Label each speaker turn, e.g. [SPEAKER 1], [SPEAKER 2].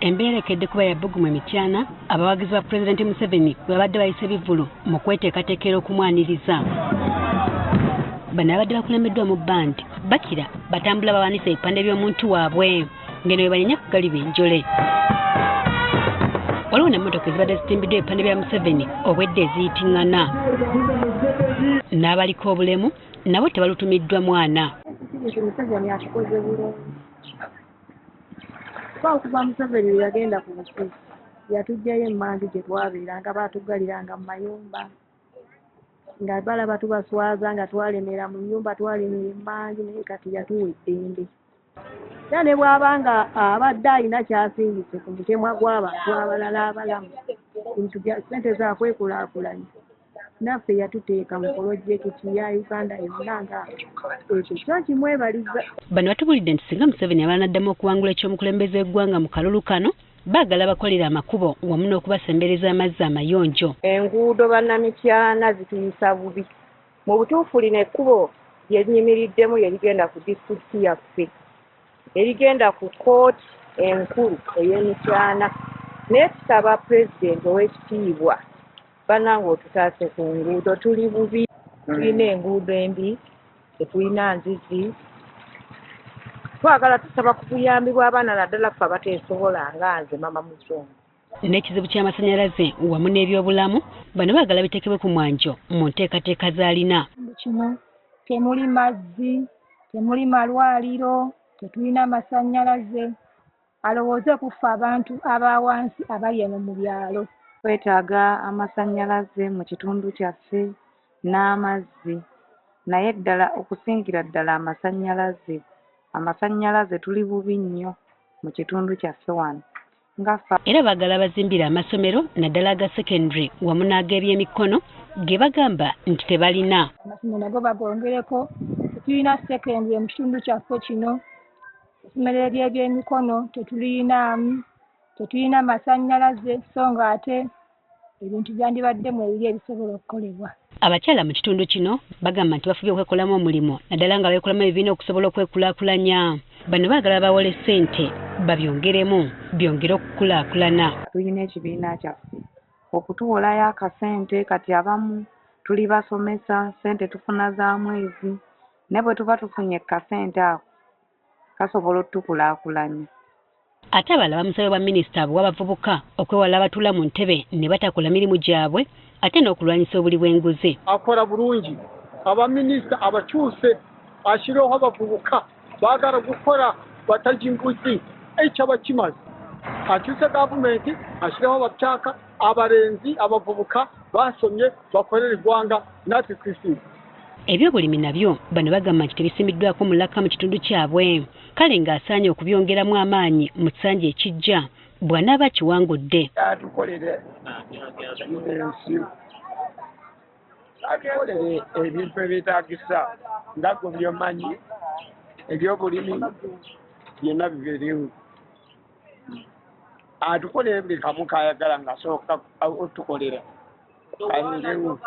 [SPEAKER 1] Embeera ekedde kuba ya bbugumu e Mityana, abawagizi ba Pulezidenti Museveni bwe babadde bayise ebivvulu mu kweteekateekera okumwaniriza. Bano abadde bakulembeddwamu bbandi bakira batambula bawanise ebipande by'omuntu waabwe ng'eno bwe banyenya ku galiba enjole. Waliwo n'emmotoka ezibadde zitimbiddwa ebipande bya Museveni obwedda eziyitiŋŋana. N'abaliko obulemu nabo tebalutumiddwa mwana.
[SPEAKER 2] Museveni akikoze bulungi. Kuba okuva Museveni lwe yagenda ku bufuzi yatuggyayo emmanju gye twabeeranga, baatuggaliranga mu mayumba nga balaba tubaswaza, nga twalemera mu nnyumba, twalemera emmanju, naye kati yatuwa eddembe. Era ne bw'aba nga abadde alina ky'asindise ku mutemwa gw'abantu abalala abalamu, bintu bya ssente za kwekulaakulanya, naffe yatuteeka mu pulojekiti ya Uganda yonna nga ekyo kyo kimwebaliza.
[SPEAKER 1] Bano batubuulidde nti singa Museveni amala n'addamu okuwangula eky'omukulembeze w'eggwanga mu kalulu kano, baagala bakolere amakubo wamu n'okubasembereza amazzi amayonjo.
[SPEAKER 3] Enguudo bannamityana zituyisa bubi. Mu butuufu lino ekkubo lye nnyimiriddemu lye ligenda ku disitulikiti yaffe, erigenda ku kkooti enkulu ey'e Mityana. Naye tusaba Pulezidenti ow'ekitiibwa, bannange, otutaase ku nguudo, tuli bubi. Tulina enguudo embi, tetulina nzizi. Twagala, tusaba ku buyambi bw'abaana, naddala ffe abateesobola nga nze mama muzungu.
[SPEAKER 1] N'ekizibu ky'amasannyalaze wamu n'ebyobulamu, bano baagala biteekebwe ku mwanjo mu nteekateeka z'alina.
[SPEAKER 2] Kino temuli mazzi, temuli malwaliro, tetulina masannyalaze. Alowooze ku ffe abantu aba wansi abali eno mu byalo.
[SPEAKER 4] Twetaaga amasannyalaze mu kitundu kyaffe n'amazzi, naye ddala okusingira ddala amasannyalaze. Amasannyalaze tuli bubi nnyo mu kitundu kyaffe wano nga ffe.
[SPEAKER 1] Era baagala bazimbire amasomero, naddala aga secondary wamu n'ag'ebyemikono ge bagamba nti tebalina.
[SPEAKER 2] Amasomero nago bagongereko. Tetulina secondary mu kitundu kyaffe kino. Essomero ery'ebyemikono tetulirinaamu, tetulina masannyalaze, so nga ate ebintu byandibaddemu ebiri ebisobola okukolebwa.
[SPEAKER 1] Abakyala mu kitundu kino bagamba nti bafubye okwekolamu omulimu, naddala nga beekolamu ebibiina okusobola okwekulaakulanya. Bano baagala bawole ssente babyongeremu byongere okukulaakulana.
[SPEAKER 4] Tulina ekibiina kyaffe okutuwolayo akasente. Kati abamu tuli basomesa, ssente tufuna za mwezi, naye bwe tuba tufunye kasente ako kasobola otukulaakulanya.
[SPEAKER 1] Ate abalala bamusabye bwa minisita bw'abavubuka okwewala abatuula mu ntebe ne batakola mirimu gyabwe, ate n'okulwanyisa obuli bw'enguzi.
[SPEAKER 5] Akola bulungi, abaminisita abakyuse, ashyireho abavubuka baagala gukora, batarya inguzi. Ekyo abakimaze akyuse gavumenti, ashyireho abatyaka, abarenzi, abavubuka basomye, bakorera eggwanga natwe twisize.
[SPEAKER 1] Ebyobulimi nabyo bano bagamba nti tebisimbiddwako mulaka mu kitundu kyabwe, kale ng'asaanye okubyongeramu amaanyi mu kisanja ekijja bw'anaaba akiwangudde.
[SPEAKER 6] Atukolere ensi, atukolere ebintu ebyetaagisa nga gwe byomanyi, ebyobulimi byonna bibeerewo, atukolere buli kamu kayagala ng'asooka otukolera kabeerewo.